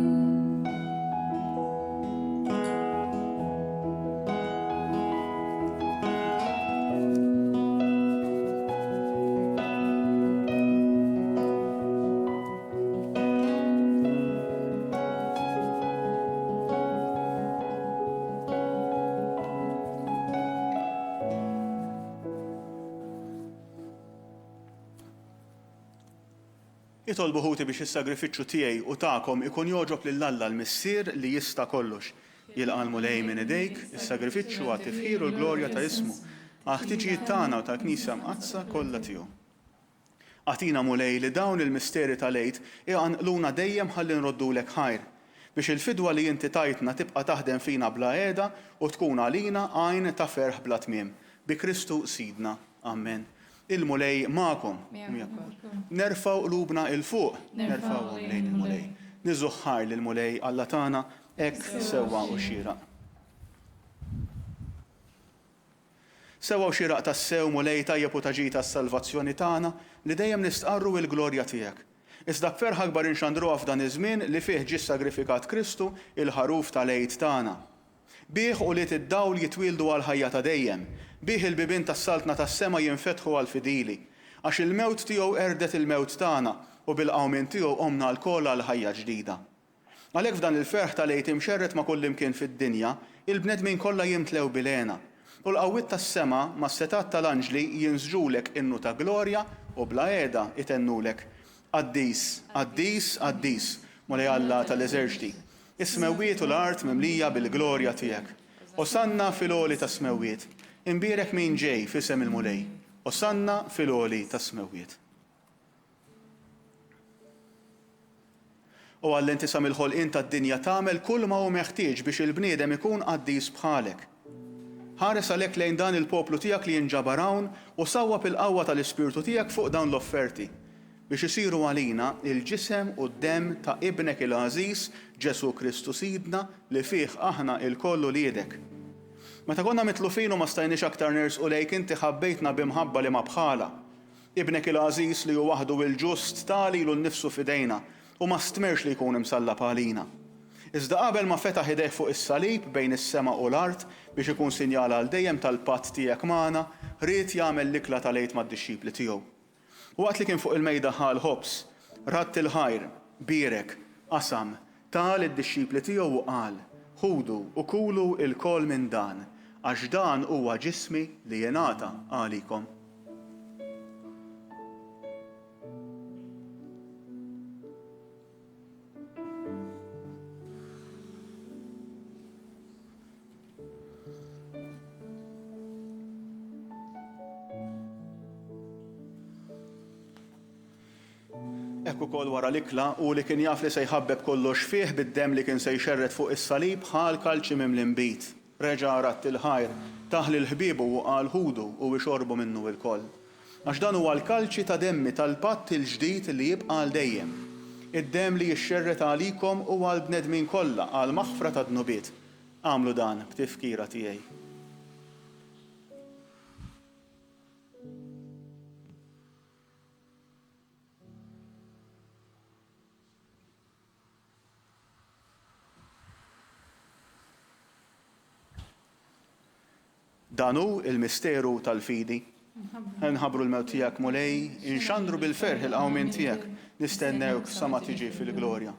Itolbu ħuti biex is-sagrifiċċju tiegħi u tagħkom ikun jogħġob lil Alla l-Missier li jista' kollox. Jilqa' l-Mulej minn idejk is-sagrifiċċju għat-tifħir u l-glorja ta' ismu, għall-ħtiġijiet tagħna u tal-Knisja Mqaddsa kollha tiegħu. Agħtina, Mulej, li dawn il-misteri tal-Għid iqanqluna dejjem ħalli nroddulek ħajr, biex il-fidwa li inti tajtna tibqa' taħdem fina bla heda u tkun għalina għajn ta' ferħ bla tmiem. Bi Kristu Sidna. Ammen. Il-Mulej magħkom. U miegħek ukoll. Nerfgħu qlubna 'l fuq. Nerfgħuhom lejn il-Mulej. Niżżuh ħajr lill-Mulej Alla tagħna, hekk sewwa u xieraq. Sewwa u xieraq tassew, Mulej, tajjeb u ta' ġid għas-salvazzjoni tagħna, li dejjem nistqarru il-glorja tiegħek. Iżda b'ferħ akbar inxandruha f'dan iż-żmien li fih ġie ssagrifikat Kristu, il-Ħaruf tal-Għid tagħna. Bih ulied id-dawl jitwieldu għall-ħajja ta' dejjem, bih il-bibien tas-Saltna tas-sema jinfetħu għall-fidili. Għax il-mewt tiegħu qerdet il-mewt tagħna, u bil-qawmien tiegħu qomna lkoll għal ħajja ġdida. Għalhekk f'dan il-ferħ tal-Għid imxerred ma' kullimkien fid-dinja, il-bnedmin kollha jimtlew bil-hena. U l-qawwiet tas-sema mas-setgħat tal-anġli jinsġulek innu ta' glorja u bla qiegħda itennulek, Qaddis, qaddis, qaddis, Mulej Alla tal-eżerċti, is-smewwiet u l-art mimlija bil-glorja tiegħek. Osanna fil-għoli tas-smewwiet. Imbierek min ġej f'isem il-Mulej. Osanna fil-għoli tas-smewwiet. O Alla inti sa mill-ħolqien tad-dinja tagħmel kull ma hu meħtieġ biex il-bniedem ikun qaddis bħalek. Ħares għalhekk lejn dan il-poplu tiegħek li jinġabar hawn u sawwab il-qawwa tal-Ispirtu tiegħek fuq dawn l-offerti, biex isiru għalina l-ġisem u d-demm ta' Ibnek il-għażiż Ġesù Kristu Sidna li fih aħna ilkoll uliedek. Meta konna mitlufin u ma stajniex aktar nersqu lejk inti ħabbejtna bi mħabba li ma bħalha. Ibnek il-għażiż li hu waħdu il-ġust ta lilu nnifsu f'idejna u ma stmerrx li jkun imsallab għalina. Iżda qabel ma fetaħ idejh fuq is-salib bejn is-sema u l-art biex ikun sinjal għal dejjem tal-patt tiegħek magħna, ried jagħmel l-ikla tal-Għid mad-dixxipli tiegħu. U waqt li kien fuq il-mejda ħa l-ħobż, radd il-ħajr, bierek, qasam, ta lid-dixxipli tiegħu u qal, Ħudu u kulu lkoll minn dan, għax dan huwa ġismi li jingħata għalikom. Hekk ukoll wara l-ikla, hu li kien jaf li se jħabbeb kollox fih bid-demm li kien se jxerred fuq is-salib, ħa l-kalċi mimli nbid. Reġa' radd il-ħajr, tah lil ħbiebu u qal, Ħudu u ixorbu minnu ilkoll. Għax dan huwa l-kalċi ta' demmi tal-patt il-ġdid li jibqa' għal dejjem. Id-demm li jixxerred għalikom u għall-bnedmin kollha għall-maħfra tad-dnubiet. Agħmlu dan b'tifkira tiegħi. Dan hu l-misteru tal-fidi. Inħabbru l-mewt tiegħek, Mulej, inxandru bil-ferħ il-qawmien tiegħek, nistennewk sa ma tiġi fil-glorja.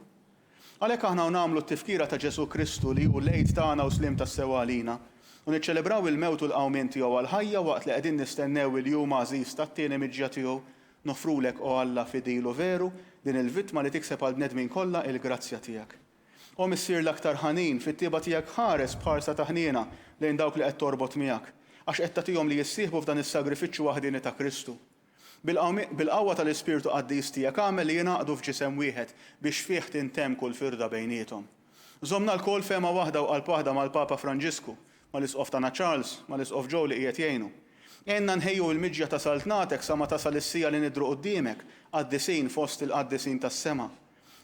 Għalhekk aħna u nagħmlu t-tifkira ta' Ġesù Kristu li hu l-Għid tagħna u sliem tassew għalina, u niċċelebraw il-mewt u l-qawmien tiegħu għall-ħajja waqt li qegħdin nistennew il-jum għażiż tat-tieni miġja tiegħu, noffrulek, o Alla fidil u veru, din il-vittma li tikseb għall-bnedmin kollha il-grazzja tiegħek. O Missier l-aktar ħanin, fit-tjieba tiegħek ħares b'ħarsa ta' ħniena lejn dawk li qed torbot miegħek, għax qed tagħtihom li jissieħbu f'dan is-sagrifiċċju waħdieni ta' Kristu. Bil-qawwa tal-Ispirtu Qaddis tiegħek agħmel li jingħaqdu f'ġisem wieħed biex fih tintemm kull firda bejniethom. Żommna lkoll fehma waħda u qalb waħda mal-Papa Franġisku, mal-Isqof tagħna Charles, mal-Isqof Joe li qiegħed jgħinu. Għinna nħejju l-miġja ta' Saltnatek sa ma tasal is-siegħa li nidhru quddiemek, qaddisin fost il-qaddisin tas-sema.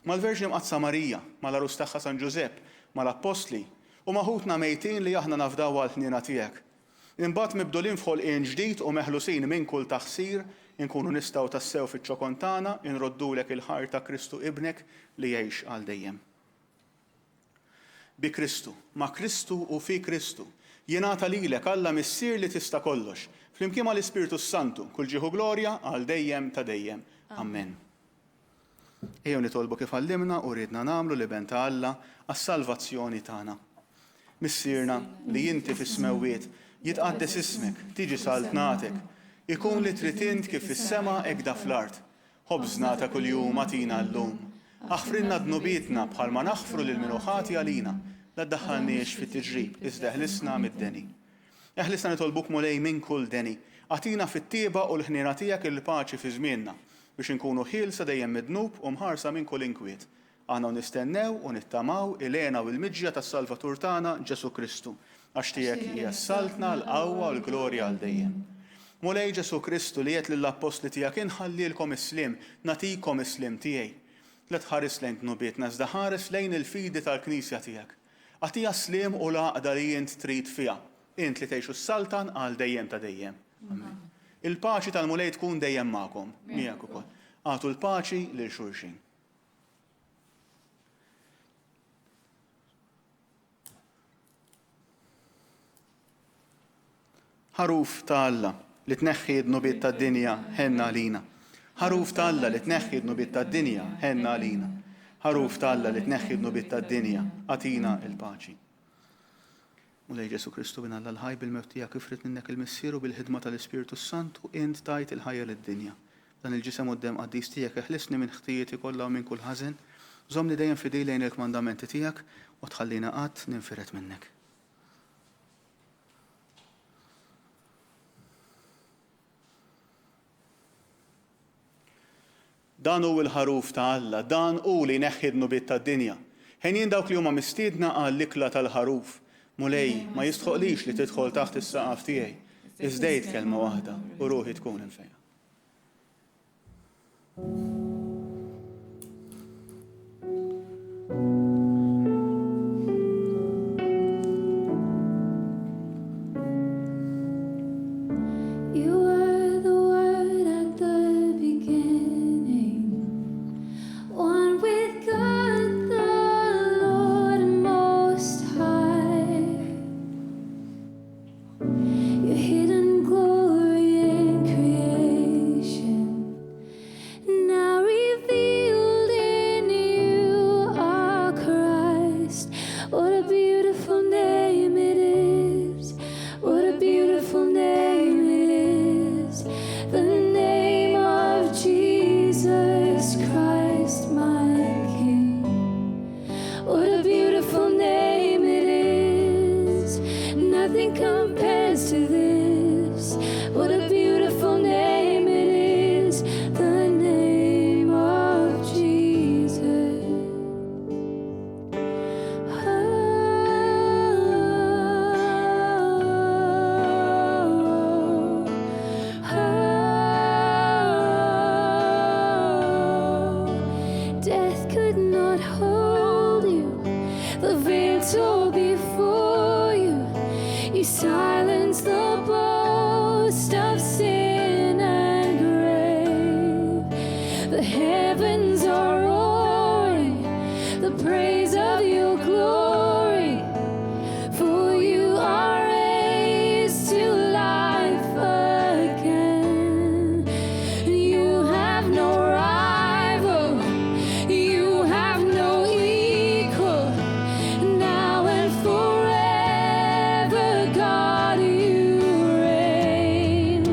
Mal-Verġni Mqaddsa Marija, mal-għarus tagħha San Ġużepp, mal-Appostli, u ma' ħutna mejtin li aħna nafdaw għall-ħniena tiegħek. Imbagħad mibdulin f'ħolqien ġdid u meħlusin minn kull taħsir, inkunu nistgħu tassew fiċ-ċokon tagħna inroddulek il-ħajr ta' Kristu Ibnek li jgħix għal dejjem. Bi Kristu, ma' Kristu u fi Kristu, jingħata lilek, Alla Missier li tista' kollox, flimkien mal-Ispirtu s-Santu, kull ġieħ u glorja għal dejjem ta' dejjem. Ammen. Ejjew nitolbu kif għallimna u riedna nagħmlu l-Iben ta' Alla għas-salvazzjoni tagħna. Missierna, li inti fis-smewwiet, jitqaddes ismek, tiġi saltnatek, ikun li trid int kif fis-sema hekk da fl-art. Ħobżna ta' kuljum agħtina llum. Aħfrilna dnubietna bħalma naħfru lil min hu ħati għalina. La ddaħħalniex fit-tiġrib, iżda eħlisna mid-deni. Eħlisna nitolbuk Mulej minn kull deni. Agħtina fit-tjieba u l-ħniena tiegħek il-paċi fi żmienna, biex inkunu ħielsa dejjem mid-dnub u mħarsa minn kull inkwiet. Aħna u nistennew u nittamaw il-hena u l-miġja tas-Salvatur tagħna Ġesù Kristu, għax tiegħek hija s-saltna, l-qawwa u l-glorja għal dejjem. Mulej Ġesù Kristu li għedt lill-appostli tiegħek inħallielkom is-sliem, nagħtikom is-sliem tiegħi. La tħares lejn dnubietna iżda ħares lejn il-fidi tal-Knisja tiegħek. Agħtiha s-sliem u l-għaqda li int trid fiha. Int li tgħix u ssaltan għal dejjem ta' dejjem. Amen. Il-paċi tal-Mulej tkun dejjem magħkom, miegħek ukoll. Agħtu l-paċi lil xulxin. Ħaruf ta' Alla, li tneħħi d-dnubiet tad-dinja, ħenn għalina. Ħaruf ta' Alla li tneħħi d-dnubiet tad-dinja, ħenn għalina. Ħaruf ta' Alla li tneħħi d-dnubiet tad-dinja, agħtina l-paċi. Mulej Ġesù Kristu Bin Alla l-ħaj, bil-mewt tiegħek ifrid minnek il-Missier u bil-ħidma tal-Ispirtu s-Santu int tajt il-ħajja lid-dinja. B'dan il-ġisem u d-demm qaddis tiegħek eħlisni minn ħtijieti kollha u minn kull ħażen. Żommni dejjem fidil lejn il-kmandamenti tiegħek u tħallina qatt ninfired minnek. Dan hu l-Ħaruf ta' Alla, dan hu li jneħħi d-dnubiet tad-dinja. Henjin dawk li huma mistiedna għall-ikla tal-Ħaruf. Mulej, ma jistħoqqlix li tidħol taħt is-saqaf tiegħi, iżda għid kelma waħda u ruħi tkun imfejqa. You were the Word at the beginning, one with God the Lord Most High. Your hidden glory in creation, now revealed in you are Christ. What a beautiful name it is! What a beautiful name it is! The name of Jesus Christ, my King. What a beautiful name it is. Nothing compares to this. What a beautiful name it is. The name of Jesus. Oh, oh, Death could not hold you, the veil tore before you. You silenced the boast of sin and grave. The heavens are roaring, the praise of your glory. For you are raised to life again. You have no rival, you have no equal. Now and forever, God, you reign.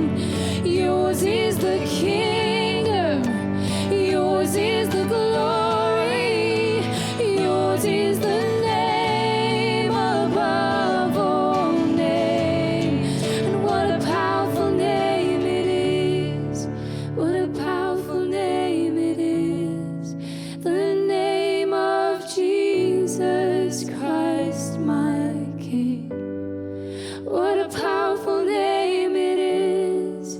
Yours is the kingdom, yours is the glory, yours is the name above all name. And what a powerful name it is! What a powerful name it is! The name of Jesus Christ, my King. What a powerful name it is.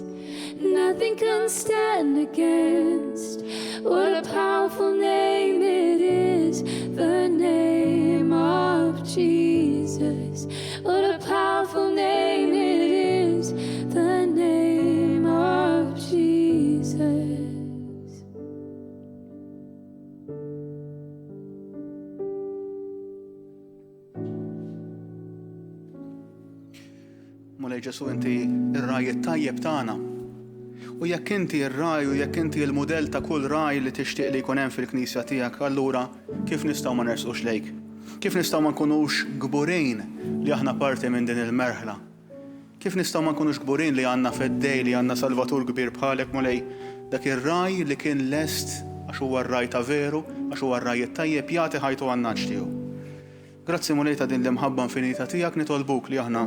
Nothing can stand against. What a powerful name it is. The name of Jesus. What a powerful name it is. The name of Jesus. Mulej Ġesù inti r-ragħaj it-tajjeb tagħna. U jekk inti r-ragħaj u jekk inti l-mudell ta' kull ragħaj li tixtieq li jkun hemm fil-Knisja tiegħek, allura kif nistgħu ma nersqux lejk? Kif nistgħu ma nkunux kburin li aħna parti minn din il-merħla? Kif nistgħu ma nkunux kburin li għandna Feddej, li għandna Salvatur kbir bħalek, Mulej, dak ir-ragħaj li kien lest, għax huwa r-ragħaj ta' veru, għax huwa r-ragħaj it-tajjeb, jagħti ħajtu għan-nagħaġ tiegħu. Grazzi Mulej ta' din l-imħabba infinita tiegħek, nitolbuk li aħna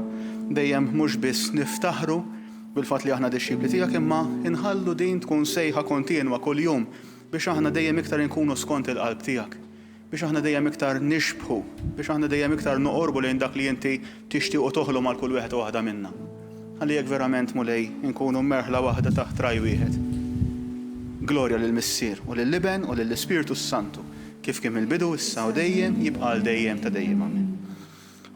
dejjem mhux biss niftaħru bil-fatt li aħna dixxipli tiegħek imma nħallu din tkun sejħa kontinwa kuljum biex aħna dejjem iktar inkunu skont il-qalb tiegħek. Biex aħna dejjem iktar nixbħu, biex aħna dejjem iktar noqorbu lejn dak li inti tixtieq u toħlom għal kull wieħed u waħda minna. Ħalli hekk verament, Mulej, inkunu merħla waħda taħt ragħaj wieħed. Glorja lill-Missier, u lill-Iben, u lill-Ispirtu s-Santu, kif kien mill-bidu, issa u dejjem, jibqa' għal dejjem ta' dejjem. Amen.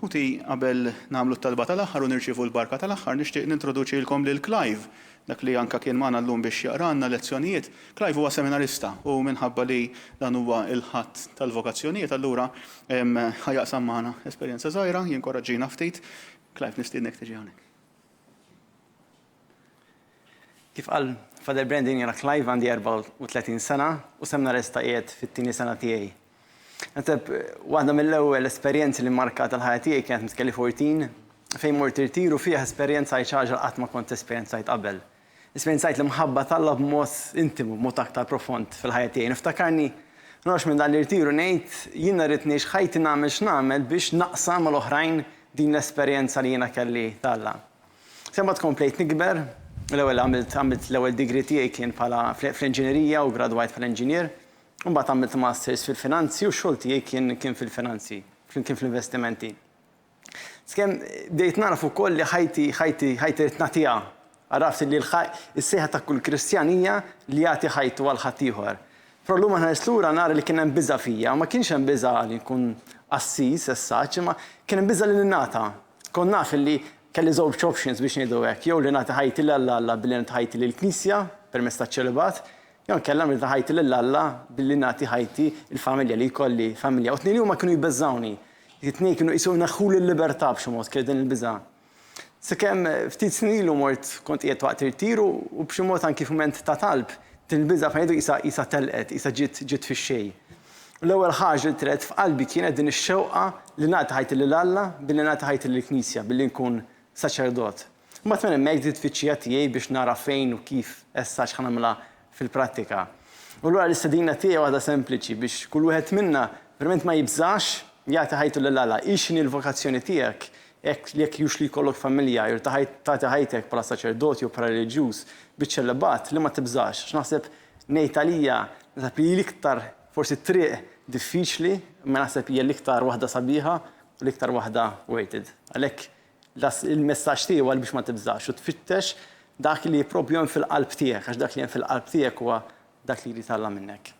Ħuti, qabel nagħmlu t-talba tal-aħħar u nirċievu l-barka tal-aħħar, nixtieq nintroduċilkom lil Clive, dak li anke kien magħna llum biex jaqralna lezzjonijiet. Clive huwa seminarista u minħabba li dan huwa l-Ħadd tal-Vokazzjonijiet allura ħa jaqsam magħna esperjenza żgħira, jinkoraġġina ftit. Clive, nistiednek tiġi hawnhekk. Kif qal Father Brandon jiena Clive għandi 34 sena u seminarista qiegħed fit-tieni sena tiegħi. Naħseb waħda mill-ewwel esperjenzi li mmarkat il-ħajja tiegħi kienet meta kelli 14 fejn mort irtir u fih esperjenzajt xi ħaġa li qatt ma kont esperjenzajt qabel. Esperjenzajt l-imħabba t'Alla b'mod intimu, b'mod aktar profond fil-ħajja tiegħi. Niftakarni noħroġ minn dan l-irtir u ngħid jiena rrid ngħix ħajti nagħmel x'nagħmel biex naqsam mal-oħrajn din l-esperjenza li jiena kelli t'Alla. Se mbagħad komplejt nikber, l-ewwel għamilt għamilt l-ewwel degree tiegħi kien bħala fl-inġinerija u gradwajt bħala inġinier. U mbagħad għamilt masters fil-finanzi u x-xogħol tiegħi kien kien fil-finanzi, kien fl-investimenti. Sakemm bdejt nagħraf ukoll li ħajti ħajti ħajti rrid nagħtiha. Għaraft li s-sejħa ta' kull Kristjan hija li jagħti ħajtu għal ħaddieħor. Però llum inħares lura nara li kien hemm biża' fija, ma kienx hemm biża' li nkun qassis as such, imma kien hemm biża' li ningħata. Kont naf li kelli żewġ options biex ngħidu hekk, jew li nagħti ħajti lil Alla billi nagħti ħajti lill-Knisja permezz taċ-ċelibat, jew inkella nagħti ħajti lil Alla billi nagħti ħajti l-familja, li jkolli familja. U t-tnejn li huma kienu jbeżżgħuni. It-tnejn kienu qisu jneħħuli l-libertà b'xi mod, kelli din il-biża'. Sakemm ftit snin ilu mort kont qiegħed waqt irtir u b'xi mod anki f'mument ta' talb din il-biża' fejn ngħidu qisha qisha telqet, qisha ġiet ġiet fix-xejn. U l-ewwel ħaġa li telqet f'qalbi kienet din ix-xewqa li nagħti ħajti lil Alla billi nagħti ħajti lill-Knisja, billi nkun saċerdot. Imbagħad minn hemmhekk bdiet it-tfittxija tiegħi biex nara fejn u kif as such ħa nagħmilha fil-prattika. U allura l-istedina tiegħi waħda sempliċi biex kull wieħed minna verament ma jibżax jagħti ħajtu lil Alla. Hi x'inhi l-vokazzjoni tiegħek, hekk jekk hux li jkollok familja jew tagħti ħajtek bħala saċerdot jew bħala reliġjuż biċ-ċelibat, li ma tibżax. Għax naħseb ngħid għalija, naħseb li hi l-iktar forsi triq diffiċli, imma naħseb hija l-iktar waħda sabiħa u l-iktar waħda worth it. Għalhekk Il-messaġġ tiegħi huwa biex ma tibżax u tfittex dak li proprju hemm fil-qalb tiegħek, għax dak li hemm fil-qalb tiegħek huwa dak li jrid Alla minnek.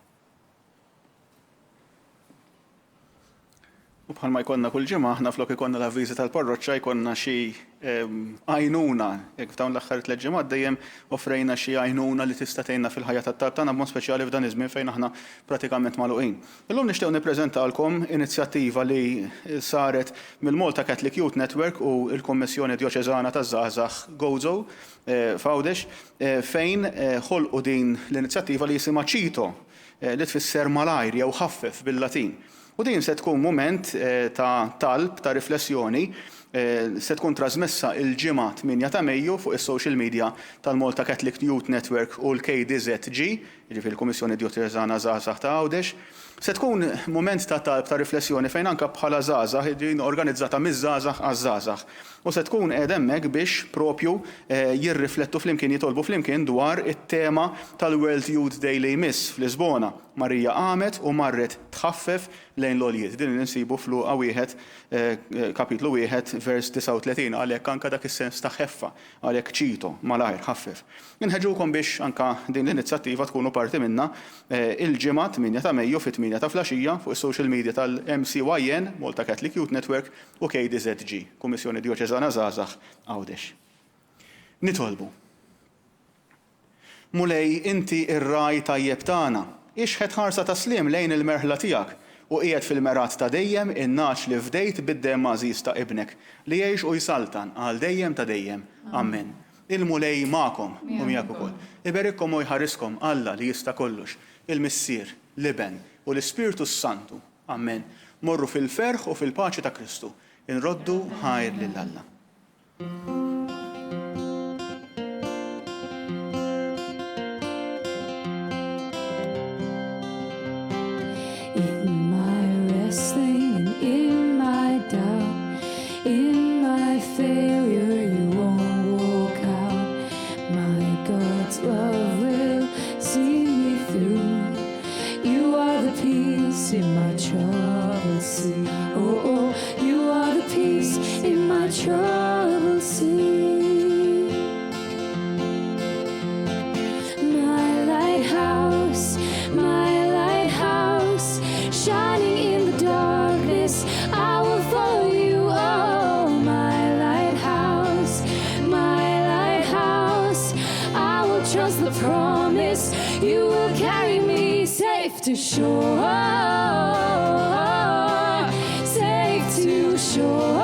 U bħalma jkollna kull ġimgħa, aħna flok ikollna l-avviżi tal-parroċċa jkollna xi għajnuna. Hekk f'dawn l-aħħar tliet ġimgħat dejjem offrejna xi għajnuna li tista' tgħinna fil-ħajja tat-talb tagħna b'mod speċjali f'dan iż-żmien fejn aħna pratikament magħluqin. Illum nixtiequ nippreżentalkom inizjattiva li saret mill-Malta Catholic Youth Network u l-Kummissjoni Djoċeżana taż-Żgħażagħ Gozo f'Għawdex fejn ħolqu din l-inizjattiva li jisimha Cito li tfisser malajr jew ħaffef bil-Latin. U din se tkun mument ta' talb, ta' riflessjoni, se tkun trażmessa l-Ġimgħa 8 ta' Mejju fuq is-social media tal-Malta Catholic Youth Network u l-KDZG, jiġifieri l-Kummissjoni Djoċeżana Żgħażagħ ta' Għawdex. Se tkun mument ta' talb, ta' riflessjoni fejn anke bħala żgħażagħ, din organizzata miż-żgħażagħ għaż-żgħażagħ. U se tkun qiegħda hemmhekk biex propju jirriflettu flimkien, jitolbu flimkien dwar it-tema tal-World Youth Day li jmiss f'Lisbona, Marija qamet u marret tħaffef lejn l-għoljiet. Din li nsibu f'Luqa wieħed, kapitlu wieħed, vers 39, għalhekk anke dak is-sens ta' ħeffa, għalhekk ċito, malajr, ħaffef. Inħeġġukom biex anke din l-inizjattiva tkunu parti minnha il-Ġimgħa 8 ta' Mejju fit-tmienja ta' flaxija fuq is-social media tal-MCYN, Malta Catholic Youth Network, u KDZG, Kummissjoni Djoċeżana Żgħażagħ Għawdex. Nitolbu. Mulej, inti r-Ragħaj tajjeb tagħna. Ixħet ħarsa ta' sliem lejn il-merħla tiegħek, u qiegħed fil-mergħat ta' dejjem in-nagħaġ li fdejt bid-demm għażiż ta' Ibnek, li jgħix u jsaltan għal dejjem ta' dejjem. Ammen. Il-Mulej magħkom, u miegħek ukoll. Iberikkom u jħariskom Alla li jista' kollox, il-Missier, l-Iben, u l-Ispirtu s-Santu. Ammen. Morru fil-ferħ u fil-paċi ta' Kristu. Inroddu ħajr lil Alla. In my wrestling and in my doubt, in my failure you won't walk out. My God's love will see me through. You are the peace in my troubled sea. Oh, oh, you are the peace in my troubled sea. My lighthouse, my lighthouse, shining in the darkness. I will follow you up. You will carry me safe to shore, safe to shore.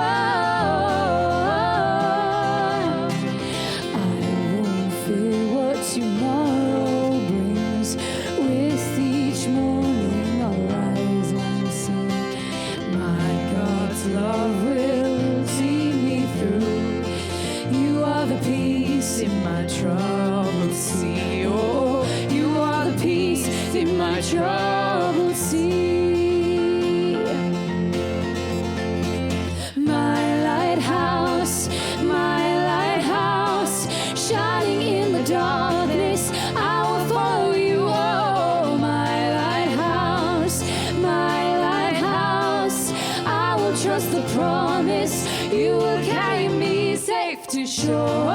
I won't fear what tomorrow brings. With each morning I'll rise and sing. My God's love will see me through. You are the peace in my troubled sea. Oh, you are the peace in my troubled sea. My lighthouse, my lighthouse, shining in the darkness, I will follow you. Oh, my lighthouse, my lighthouse, I will trust the promise. You will carry me safe to shore,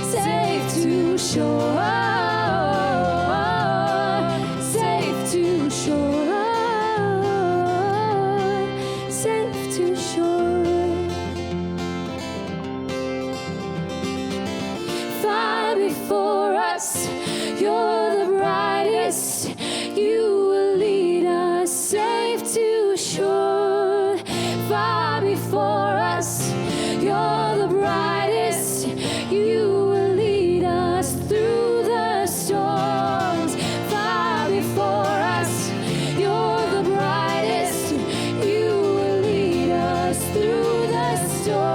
safe to shore, safe to shore, safe to shore. Far before us, you're the brightest. You will lead us safe to shore. Far before us, you're the brightest. You will lead us through the storms. Far before us, you're the brightest. You will lead us through the storms.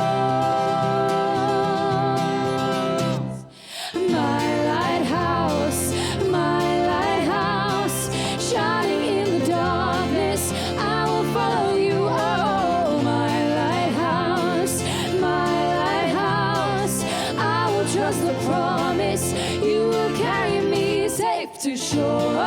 My lighthouse, my lighthouse, shining in the darkness, I will follow you. Oh, my lighthouse, my lighthouse, I will trust the promise. You will carry me safe to shore.